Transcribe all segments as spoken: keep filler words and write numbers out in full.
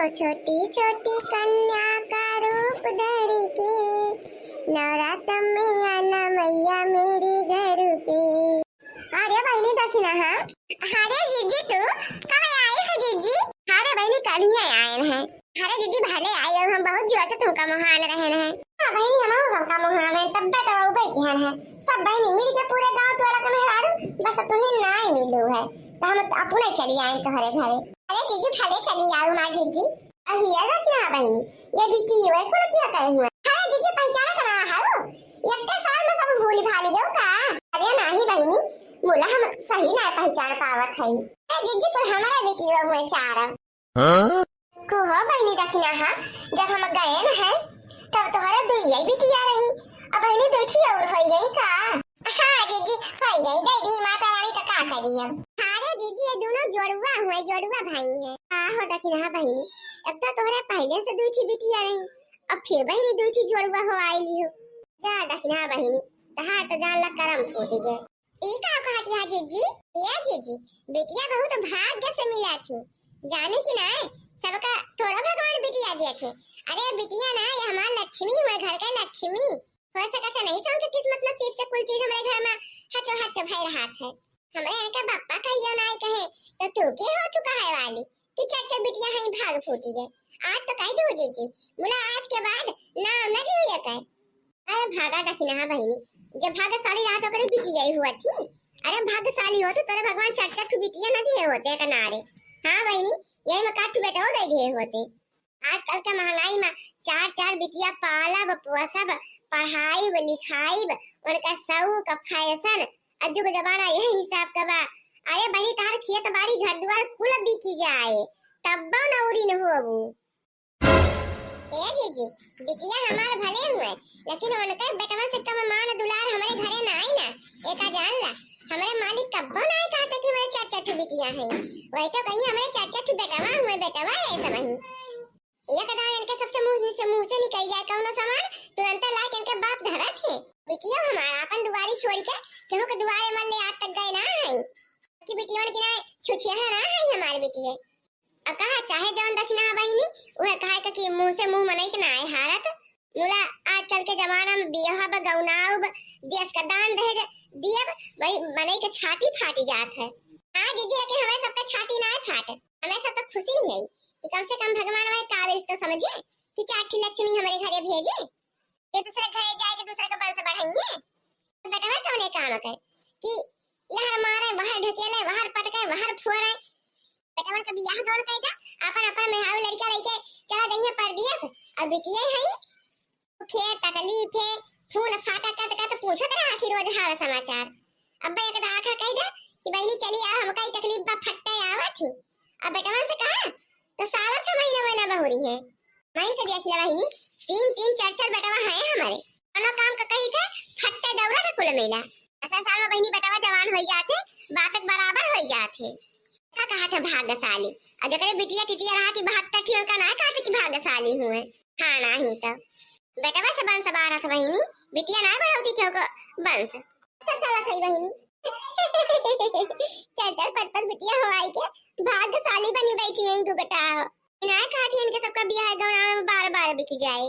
छोटी छोटी कन्या का रूप धर के, नवरात्र में आना मैया मेरे घर पे। अरे बहिनी, देखी ना, हाँ। अरे जीजी, तू कब आई है जीजी? अरे बहिनी, कल ही आए हैं। अरे जीजी, भले आई हो, हम बहुत जोर से तुमका मोहान रहे हैं। हाँ बहिनी, हम तुमका मोहान है, तब्बे तो वो बैठी हैं। सब बहिनी मिल के पूरे गांव टोला का मेहरारू, बस तू ही नाई मिलू है, तो हम अपने चली आए तुम्हारे घरे। अरे जीजी, भले चली आओ ना जीजी। अहिया देखी ना बहिनी, ये बिटिया है, कुल क्या करे हुए? अरे जीजी, पहचाना तो ना है वो? इतने साल में सब भूली भाली गयो का? अरे नाही बहिनी, मुला हम सही ना पहचान पावत है। अरे जीजी, कुल हमारा बिटिया हुए चार। हाँ? को हो बहिनी, देखी ना, हाँ, जब हम गए न है, तब तोहरे दुइये बिटिया रही, अब बहिनी दुइठी और होई गई का? हाँ जीजी, होई गई, दे दी माता रानी तो का करी अब। अरे जीजी, ये दोनों जोड़ुआ हुए, जोड़ुआ भाई हैं। हाँ हो, देखी ना बहिनी, अब तो तोहरे पहले से दुइठी बिटिया रही, अब फिर बहिनी दुइठी जोड़ुआ हो आइली हो। जा देखी ना बहिनी, तहार तो जान ला करम फूट गए। ई का कहत यहाँ जीजी? ए जीजी, बिटिया बहुत भाग्य से मिला थी, जाने की ना, सबका थोड़ा भगवान बिटिया दिए थे। अरे बिटिया ना, ये हमार लक्ष्मी हुए, घर के लक्ष्मी। हो सकत है नहीं सो उनके किस्मत नसीब से कुल चीज हमारे घर में हचो हच भय रहा है। हमारे यहाँ का बापा कहियो ना कहे, तो तू के हो तू कहे वाली कि चार चार बिटिया हैं भाग फूटी गए। आज तो कह दो जीजी, मुला आज के बाद नाम न लियो ये कहे। अरे भागा दखिनहा बहिनी, जब भाग्यशाली रहा तो ओकरे बिटिया ही हुआ थी। अरे भाग्यशाली हो तो तोरे भगवान चार चार ठो बिटिया न दिए होते एक नारे। हाँ बहिनी, यही में काठ बेटा हो गए दिए होते। आजकल के महंगाई में चार चार बिटिया पालब पोसब, पढ़ाइब लिखाइब, उनका शौक फैशन, आ जुग जमाना यही हिसाब का बा। अरे बहिनी, तार खेत बाड़ी घर दुआर कुल बिकी जाए, तब्बो नौरी न होबू। ए जीजी, बिटिया हमार भले हुए, लेकिन उनकर बेटवन से कम मान दुलार हमरे घरे ना आई ना। एका जान ला, हमरे मालिक कब्बो ना कहते कि हमरे चार चार ठो बिटिया हैं। वही तो कहीं हमरे चार चार ठो बेटवा हुए, बेटवा है सब ही। एक दाव इनके सबसे मुंह से, मुंह से निकल जाए कौनो सामान, तुरंत ला के इनके बाप धरत है। बिटिया हमार अपन दुआरी छोड़ के केहू के दुआरे मल ले आज तक गए ना है। कि बिटिया की ना छुछिया ना है हमारे बिटिया। अब कहा चाहे जवन दखिना बहिनी, उहे कहा के कि मुंह से मुंह मनई के ना आए हारत। मुला आजकल के जमाना में बियाह ब गौनाऊ ब देश का दान दहेज दियब, वही मनई के छाती फाटी जात है। हाँ जीजी, लेकिन हमें सबका छाती ना फाटे, हमें सब तो खुशी नहीं है कि कम से कम भगवान हमारे काबिल तो समझे कि चार ठी लक्ष्मी हमारे घरे भेजे। ये दूसरे घरे जाए के दूसरे के वंश बढ़ाइए। तो बेटवा कौने काम के कि यहर मारे, वहर ढकेले, वहर पटके, वहर फोड़े। बेटवन के बियाह गौन कह जा, अपन अपन मेहरारू लड़का लेके चला गई है परदेस। अब बिटिया है, दुखे तकलीफे, खून फाटा कत कत पूछत रहा थी रोज हाल समाचार। अब एक आखिर कह दे कि बहिनी चली आओ, हमका ई तकलीफ बा फट्टे आवत ही। अब बेटवन से कहा तो साला छह महीना में ना बहुरी है। वहीं से देख लिया बहिनी, तीन तीन चार चार बेटवा हैं हमारे, कोनो काम का कही थे फट्टे दौरा के कुल मेला। ऐसा साल में बहिनी बेटवा जवान हो जाते, बातक बराबर हो जाते। का कहा थे भाग्यशाली, और जकरे बिटिया टिटिया रहा थी बहत्तर ठी, उनका ना कहते कि भाग्यशाली हुए। हाँ ना ही तो बेटवा से वंश बाढ़त बहिनी, बिटिया ना बढ़ौती क्यों को वंश। अच्छा चला थई बहिनी। चार चार पाँच पाँच बिटिया हो आई के भाग्यशाली बनी बैठी हैं गुगटा। ना कहती इनके सबका बियाह गौना में बार बार बिक जाए।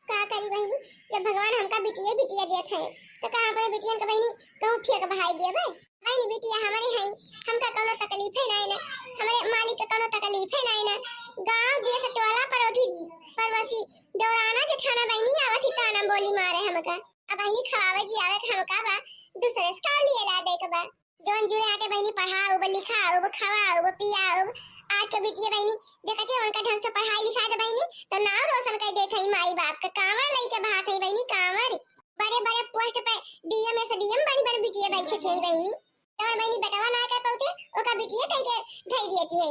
का करी बहिनी, जब भगवान हमका बिटिया बिटिया देत है, तो का अपने बिटियन का बहिनी कहूँ फेंक बहाई देबे? बहिनी बिटिया हमारे हैं, हमका कौनो तकलीफ है ना, ना हमारे मालिक का कौनो तकलीफ है ना, ना गांव देश टोला परोठी पड़ोसी दौराना जेठाना बहिनी आवत ही ताना बोली मारे हमका। अब बहिनी खवावे जी आवे के हमका बा, दूसरे से काम लिए ला दे के बा। जौन जुड़े आके बहिनी पढ़ाउब, लिखाउब, खवाउब, पियाउब। आज के बिटिया बहिनी देखत ही उनका ढंग से पढ़ाई लिखाई दे बहिनी, तो नाम रोशन कर देत हई माई बाप के। कांवर लइके बहात हई बहिनी, कांवर। बड़े बड़े पोस्ट पे डीएम, एसडीएम बनी बनी बिटिया बैठे थी बहिनी। जौन बहिनी बेटवा ना कर पौते, ओका बिटिया कह के धई देती है।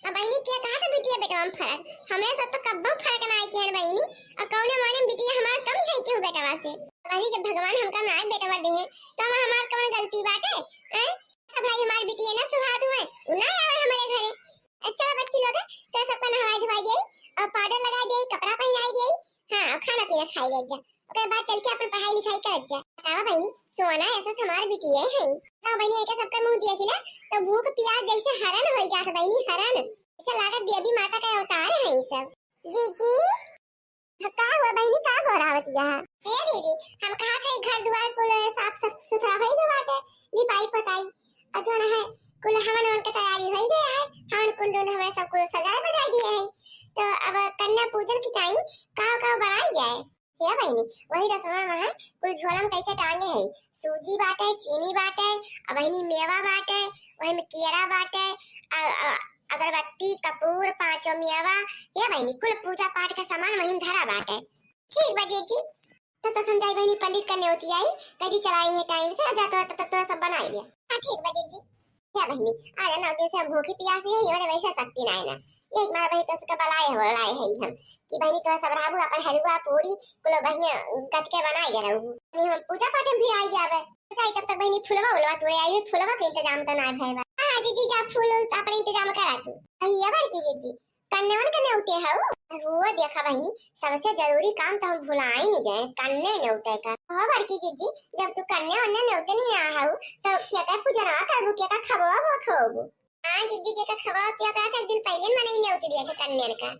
अब बहिनी के कहा तो बिटिया बेटवा में फर्क, हमरे सब तो कब्बो फर्क ना आई के बहिनी। और कौने माने बिटिया हमार कम है केहू बेटवा से। बहिनी जब भगवान हमका ना बेटवा दे, तो हम हमार कौन गलती बाटे? हैं? तो भाई हमार बिटिया ना सुहात हुए, उ ना आवे हमारे घरे। अच्छा बच्ची लोग, तो सबका नहवाई धोवाई दे और पाउडर लगा दे, कपड़ा पहनाई दे, हाँ, और खाना पीना खाई ले जा। ओकरे बाद चल के अपन पढ़ाई लिखाई करत जा। बतावा बहिनी, सोना ऐसा हमार बिटिया है। बतावा बहिनी, इनके सबका मुंह देखी ना, तो भूख प्यास जैसे हरण हो जात बहिनी, हरण। ऐसा लागत देवी माता का अवतार है। ई सब। जीजी, हाँ, का हुआ बहिनी, का गोहरावत हिया? ए दीदी, हम कहा थे घर दुआर कुल साफ सफ-, सुथरा होई गवा बाटे, लिपाई पोताई। और जो ना है, कुल हवन हवन के तैयारी होई गया है। हवन कुंडुन हमरे सब कुल सजाए बजाए दिए हैं। तो अब कन्या पूजन की टाइम का का बनाई जाए? हे बहिनी, वही रसोई में है, कुल झोला में कई के टांगे है। सूजी बाटे, चीनी बाटे, आ बहिनी मेवा बाटे, वही में केरा बाटे, आ, आ, अगरबत्ती, कपूर, पाँचों मेवा, हे बहिनी, कुल पूजा पाठ का सामान वही में धरा बाटे। ठीक बा जीजी, तब तक हम जाई बहिनी पंडित का नेवती आई, कदी चलाई है टाइम से, जा तो तब तक तोरा सब बनाई लिया। हाँ ठीक बा जीजी। क्या बहिनी, आज नौ दिन से हम भूखी पियासी है, ये वाले वैसे शक्ति ना है ना। यही तुम्हारा बहिनी तो उसका बलाए हो, लाए है हम कि बहिनी तोरा सब रहबू अपन हलवा पूरी कुलो बहिनी गत के बनाए के रहू। नहीं हम पूजा पाठ में भी आई जावे। बताई तब तक बहिनी फुलवा उलवा तोड़े आई, फुलवा के इंतजाम तो ना भय बा। हाँ जीजी जा फूल उल अपन इंतजाम करा तू। अही ये बड़की जीजी, कन्यावन के नेवते हऊ? वो देखा बहिनी, सबसे जरूरी काम तो हम भुलाई नहीं गए, कन्या नेवते का। हो बड़की जीजी, जब तू कन्या वन्या नेवते नहीं आ हऊ, तो क्या का पूजनवा करबू, क्या का खबवा वो खबू? हाँ जीजी, जेका खबवा पिया का था, एक दिन पहले मनई नेवते दिया था कन्या का।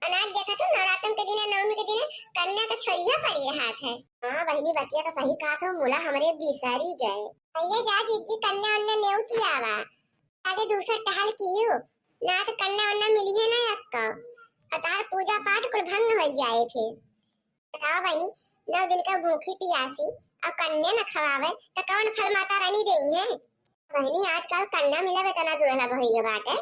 अनाज देखा तू, नवरात्रन के दिन, नवमी के दिन कन्या का छोरिया पड़ी रहा था। हाँ बहिनी, बतिया तो सही कहा था, मुला हमरे बिसरी गए। पहले जा जीजी, कन्या वन्या नेवती आवा। आगे दूसर टहल कियो, ना तो कन्या वन्ना मिली है ना अक्का। अतार पूजा पाठ कुल भंग होई जाए फिर। बताओ बहिनी, नौ दिन का भूखी पियासी और कन्या न खवावे तो कौन फल माता रानी देई है? बहिनी, आजकल कन्या मिला बेतना दुल्हन भई गए बाटे।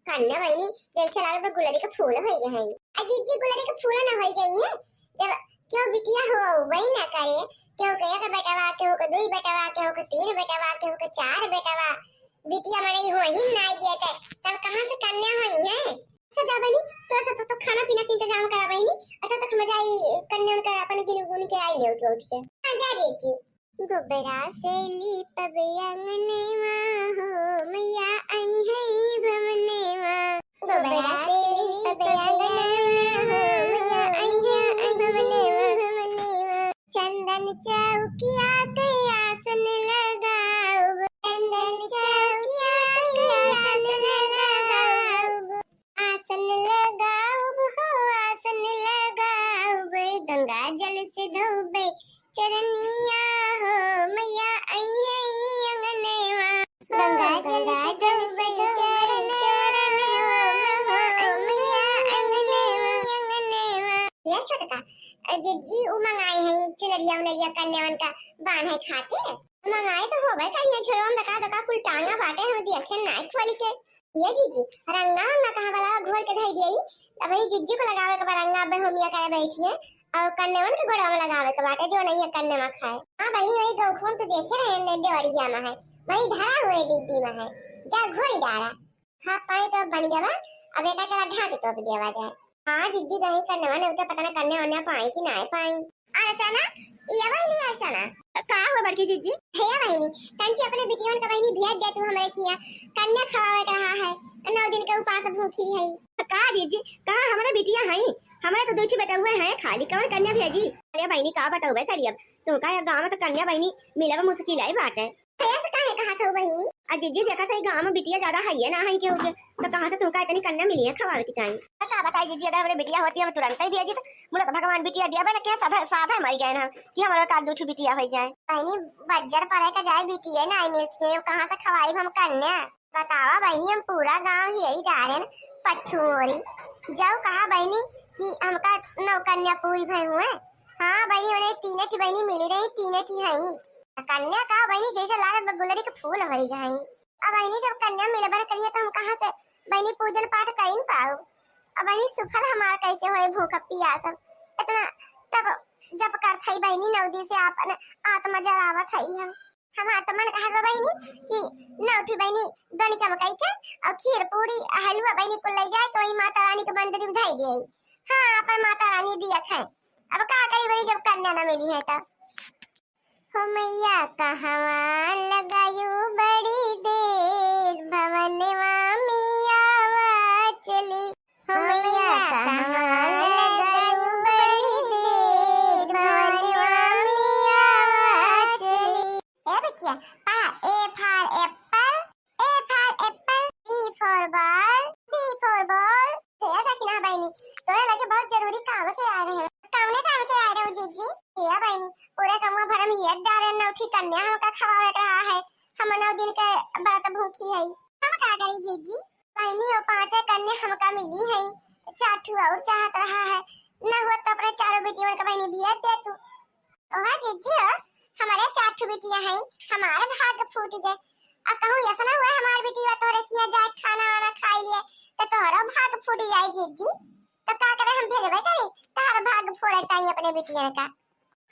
कन्या बहिनी जैसे लागत बा गुलरी के फूल होई गए हैं। आ जीजी गुलरी के फूल ना होई गई है, जब क्यों बिटिया हो वही ना करे, क्यों के एक बेटवा, क्यों के दुई बेटवा, क्यों के तीन बेटवा, क्यों के चार बेटवा, बिटिया मने हो ही ना आई दिया थे, तब कहाँ से कन्या होई है? अच्छा जा बहिनी, तो सब तो खाना पीना के इंतजाम करा बहिनी, अच्छा तक हम जाई कन्या उनका अपन गिन गुन के आई नेवत उठ के। हाँ जा जीजी। गोबरा से लीपब अंगनवा हो, मैया आई है भवनवा। गोबरा से लीपब अंगनवा हो, मैया आई है भवनवा। चंदन चौकिया के आसन लगाउब, चंदन चौकिया के आसन लगाउब। आसन लगाउब हो, आसन लगाउब, गंगा जल से धोबे चरनिया हो, मैया आई है अंगनवा। गंगा जल से धोबे चरनिया हो, मैया आई है अंगनवा। ये छोटका, अ, जीजी उ मंगाए हैं चुनरिया उनरिया कन्यावन का बांधे खातिर। मंगाए तो होबे करिए, झोलवा में दका दका कुल टांगा बाटे, हम देखे ना खोल के। ये जीजी, रंगा वंगा कहाँ वाला घोल के धई दिए। अब ये जीजी को लगावे के बा रंगा, अब हम ये करे बैठी है। और कन्यावन के गोड़वा में लगावे के बाटे, जो नहीं है कन्यावा खाए। हाँ बहिनी, वही गौखुन तो देखे रहे हैं, देवरिया में है, वही धरा हुए डिब्बी में है, जा घोल डारा। हाँ पाए तो अब बन गया बा, अब एक अकेला ढाक तो दिया जाए। हाँ जीजी, दही कन्यावा नहीं तो पता ना कन्या वन्या पाए कि ना पाए। अरे चना, ये बहिनी, अरे चना। का हुआ बड़की जीजी? हे बहिनी, तनकी अपने बिटियन का बहिनी भेज दे तू हमरे खिया, कन्या खवावे के रहा है, नौ दिन के उपास भूखी है। का जीजी, कहाँ हमरे बिटिया है? हमरे तो दू ठे बेटउए हैं खाली, कवन कन्या भेजी? अरे बहिनी, का बताऊ बे करी अब, तुमका ये गाँव में तो कन्या बहिनी मिलब मुश्किल है बाटे। भैया से काहे कहा था बहिनी? आ जीजी, देखा था गाँव में बिटिया ज्यादा है ना है केहू के, तो कहाँ से तुमका इतनी कन्या मिली है खवावे की ताई? तो का बताई जीजी, अगर हमरे बिटिया होती हम तुरंत ही भेजी, तो मुड़ा तो भगवान बिटिया दिया बना के साधा साधा मर गए ना कि हमारे का दू ठे बिटिया हो जाए। बहिनी, बज्जर पड़े का जाए बिटिया ना मिलती है, कहाँ से खवाई हम कन्या? बतावा बहिनी, हम पूरा गाँव ही यही डारेन पछुओरी। जाओ कहा बहिनी कि हमका नौ कन्या पूरी भई हुए। हाँ बहिनी, उन्हें तीने ठी बहिनी मिली रही, तीने ठी हई। कन्या का बहिनी जैसे लागत बा गुलरी के फूल होई गई। अब बहिनी जब कन्या मिलबे न करिए तो हम कहाँ से बहिनी पूजन पाठ करी न पाऊ? अब बहिनी सुफल हमार कैसे होए भूख पियास इतना तब जब करत हई बहिनी नौ दिन से आपन आत्मा जरावत हई हम। हमार तो मन कहत बा बहिनी कि नौ ठी बहिनी दोनी कम कई के और खीर पूरी हलवा बहिनी कुल ले जाए के वही माता रानी के मंदिर में धई दिए। हाँ, अपन माता रानी दिया खाए। अब का करी बहिनी जब कन्या ना मिली है तो। हो मैया कहवा लगायू बड़ी देर भवनवा में आवा चली। हो मैया कहवा लगायू बड़ी देर भवनवा में आवा चली। ए बिटिया, पढ़ा A for apple, A for apple, B for ball, B for ball। ए देखी ना बहिनी, तोरे लगे बहुत जरूरी काम से आए रहे। कौने काम से आए रहे जीजी? ए बहिनी, पूरे गौवा भर में ये डारे नौठी कन्या हमका खवावे के रहा है। हम नौ दिन के व्रत भूखी है। हम का करी जीजी? बहिनी, वो पांचे कन्या हमका मिली है, चार ठू और चाहत रहा है। न हुआ तो अपने चारों बेटियों का बहिनी भेज दे तू। ओहा जीजी हो, हमारे चार ठो बिटिया हैं, हमार भाग फूट गए। आ कहूँ ऐसा ना हुआ हमार बिटिया तोहरे किया जाए खाना वाना खाई लिए, तो तोहरो भाग फूट जाए जीजी। तो का करे, हम भेजबे करी तोहर भाग फोड़े ताई अपने बिटिया का।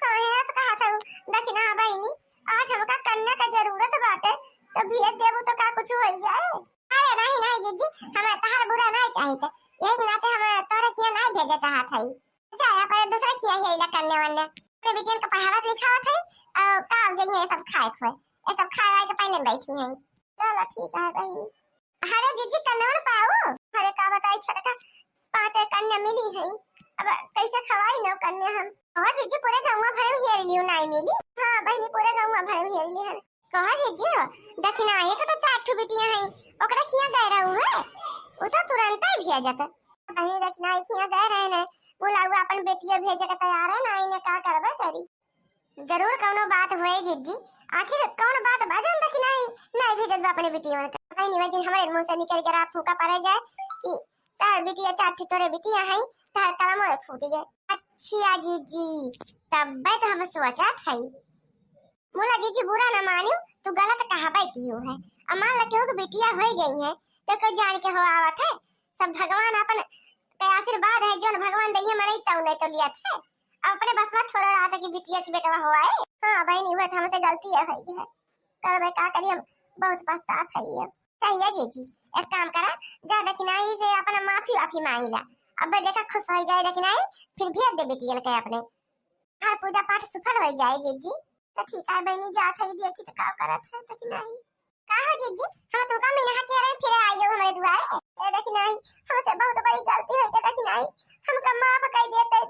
कहे से कहा था दखिना बहिनी, आज हमका कन्या का जरूरत बाटे, तो भेज देबू तो का कुछ हो जाए? अरे नहीं नहीं जीजी, हम तोहर बुरा नहीं चाहिए, यही के नाते हम तोहरे किया नहीं भेजे चाहत हई। जा, अपने दूसरे किया ही अइला कन्या वन्या। अपने बिटियन के पढ़ावत लिखावत है, और का जइए ये सब खाए खुए। ये सब खाए वाए के पहले में बैठी हैं। चलो ठीक है बहिनी। अरे जीजी, कन्या वन पाऊ? अरे का बताई छोटका, पाँच कन्या मिली है। अब कैसे खवाई नौ कन्या हम? और जीजी, पूरे गौवा भर में हेर लियो, नहीं मिली। हाँ बहिनी, पूरे गौवा भर में हेर ली है। कहा जीजी, दखिनाही के तो चार ठो बिटिया हैं, ओकरा किया गए रहू है, उ तो तुरंत ही भेजत। बहिनी, दखिनाही किया गए रहे ने, बोला उ अपन बेटिया भेजे के तैयार है ना, इन्हें का करबे करी। जरूर कौनो बात होए जीजी, आखिर कौन बात बा जौन दखिनाही नहीं भेजत बा अपने बिटिया के। बहिनी, वही दिन हमारे मुंह से निकल के रात फूका पड़े जाए कि तार बिटिया चार ठो तोरे बिटिया हैं, तार करम फूट गए। अच्छा जीजी, तब तो हम सोचत हई। मुला जीजी बुरा न मानियो, तू गलत कहबे कियो है। अब मान ला केहू के बिटिया होई गई है, तो कोई जान के हो आवत है? सब भगवान अपन के आशीर्वाद है, जौन भगवान दइहे मनई तौने तो लियत है। अब अपने बस में थोड़ा रहा था कि बिटिया की बेटवा हो आए। हाँ बहिनी, हुआ तो हमसे गलती है, होई है। करबे का करी, हम बहुत पछतात है ये। कहिए जीजी, एक काम करा, जा दखिनाही से अपना माफी वाफी मांगी ला। अब देखा खुश हो जाए दखिनाही, फिर भेज दे बिटियन के अपने। हर पूजा पाठ सुफल हो जाए जीजी। तो ठीक है बहिनी, जात है, देखी तो का करत है दखिनाही। का हो जीजी, हम तुमका मिनहा के रहे, फिर आई हो हमरे दुआरे। ए दखिनाही, हमसे बहुत बड़ी गलती हो गई दखिनाही, हमका माफ कर देते।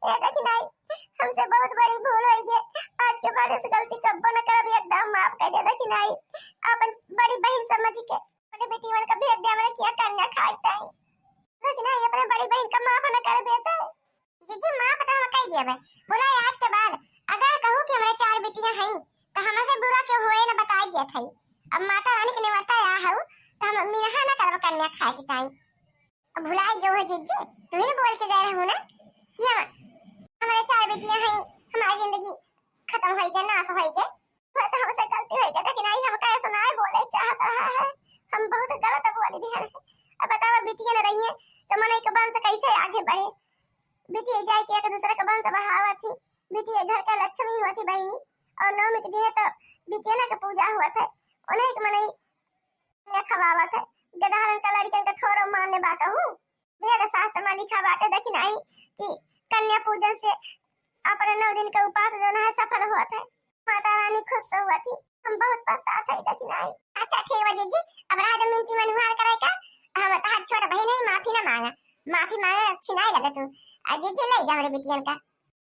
ए दखिनाही, हमसे बहुत बड़ी भूल हो गई, आज के बाद इस गलती कब्बो न करब, एकदम माफ कर दे दखिनाही। अपन बड़ी बहन समझ के अपने बेटी मन का भेज दे, हमरे किया कन्या खाई ताई। दखिनाही, अपने बड़ी बहन का माफ न कर देते। जीजी, माफ तो हम कई देबे। बोला, आज के बाद अगर कहू कि हमरे चार बिटिया हैं, तो हमसे बुरा क्यों हुए न बताई देत है। अब माता रानी के नेवता आ हऊ, तो हम मिनहा न करब कन्या खाए के ताई। अब भुलाई गयो है जीजी, तू ही न बोल के गए रहू ना कि हम, हमरे चार बिटिया हैं, हमारी जिंदगी खत्म होई गई, नाश होई गई। तो हमसे गलती हो गई, लेकिन आई हम कहे सुनाए बोले चाहत रहा है, हम बहुत गलत बोल दिया है। अब बताओ, बिटिया न रही है तो मन एक वंश कैसे आगे बढ़े? बिटिया जाए के एक दूसरे का वंश बढ़ावा थी, बिटिया घर का लक्ष्मी हुआ थी बहिनी, और नवमी के दिन तो बिटिया के पूजा हुआ था, उन्हें एक मनई ने खवावा था, गदहरन का लड़कन का थोड़ो मान्य बात हूँ। वेद शास्त्र में लिखा बाटे, देखी नहीं कि कन्या पूजन से अपने नौ दिन के उपास जौन है सफल होत है। माता रानी खुश होत ही। हम बहुत पछतात है, देखी नहीं। अच्छा ठीक बा जीजी, अब रहा दे मिनती मनुहार करे का। हम तहार छोट बहिन है, माफी ना मांगा, माफी मांगा अच्छी नहीं लगे तू। आ जीजी ले जा हमरे बिटियन का।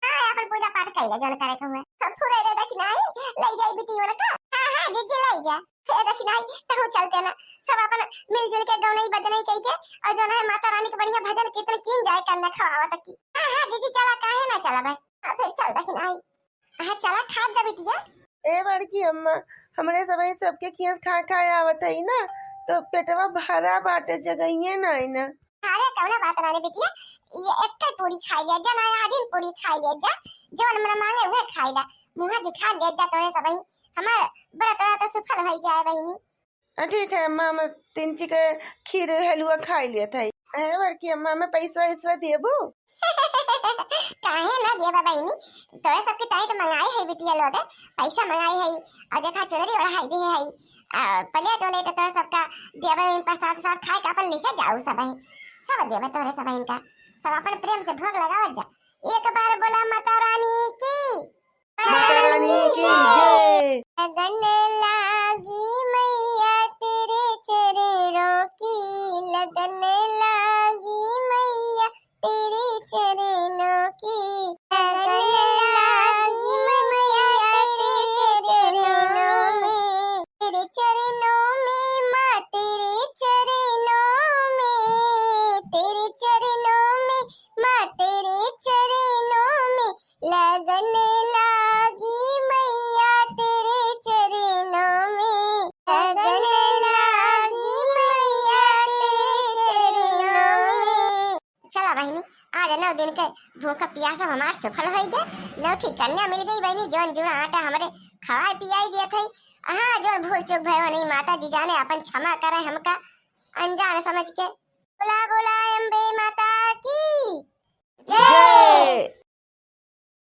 हाँ, अपन पूजा पाठ कर ले जौन करे के हुए। हम फुरे दे देखी नहीं, ले जाई बिटियन का। हाँ हाँ जीजी ले जा। हे देखी नहीं, तहु चलते ना, सब अपन मिलजुल के गौनई बजनई कई के और जौन है माता रानी के बढ़िया भजन कीर्तन कीन जाए, कन्या खवावा तक की। हाँ हाँ जीजी चला, काहे ना चला भाई। हाँ फिर चल देखी नहीं। हाँ चला, खा जा बिटिया। ए बड़की अम्मा, हमरे सबही सबके खियस खा खा आवत है ना, तो पेटवा भरा बाटे, जगहिए ना है ना। अरे कौनो बात ना रे बिटिया, ये एक पूरी खाई लिया जा, ना आदिन पूरी खाई लिया जा, जवन मन मांगे उहे खाई ला, मुँह जुठा लिया जा तोरे सबही, हमार व्रत व्रत सुफल हो जाए बहिनी। आ, ठीक है अम्मा, हम तीन ची के खीर हलवा खाई लेत है। अहे बड़की अम्मा, हमें पैसवा वैसवा देबू? काहे ना देबा बहिनी, तोरे सबके ताई तो मंगाई है बिटिया लोग, पैसा मंगाई है, और देखा चुनरी ओढ़ाई दे है, आ, प्लेट उलेट तोरे सबका देबे, प्रसाद साथ खाए के अपन लेके जाऊ सब है, सब देबे तोरे सब इनका, सब अपन प्रेम से भोग लगावत जा। एक बार बोला माता रानी की। माता रानी की जय। लगन लागी मैया तेरे चरणों की, लगन लागी मैया तेरे चरणों की, लगन लागी मैया तेरे चरणों में, तेरे चरणों में माँ, तेरे चरणों में, तेरे चरणों इनके भूख पियास हमार सफल होई गए। लौठी कन्या मिल गई बहिनी, जौन जूना आटा हमरे खवाए पियाई दिया थे। हाँ, जौन भूल चूक भय होनी, माता जी जाने, अपन क्षमा करे हमका अनजान समझ के। बोला बोला अम्बे माता की जय।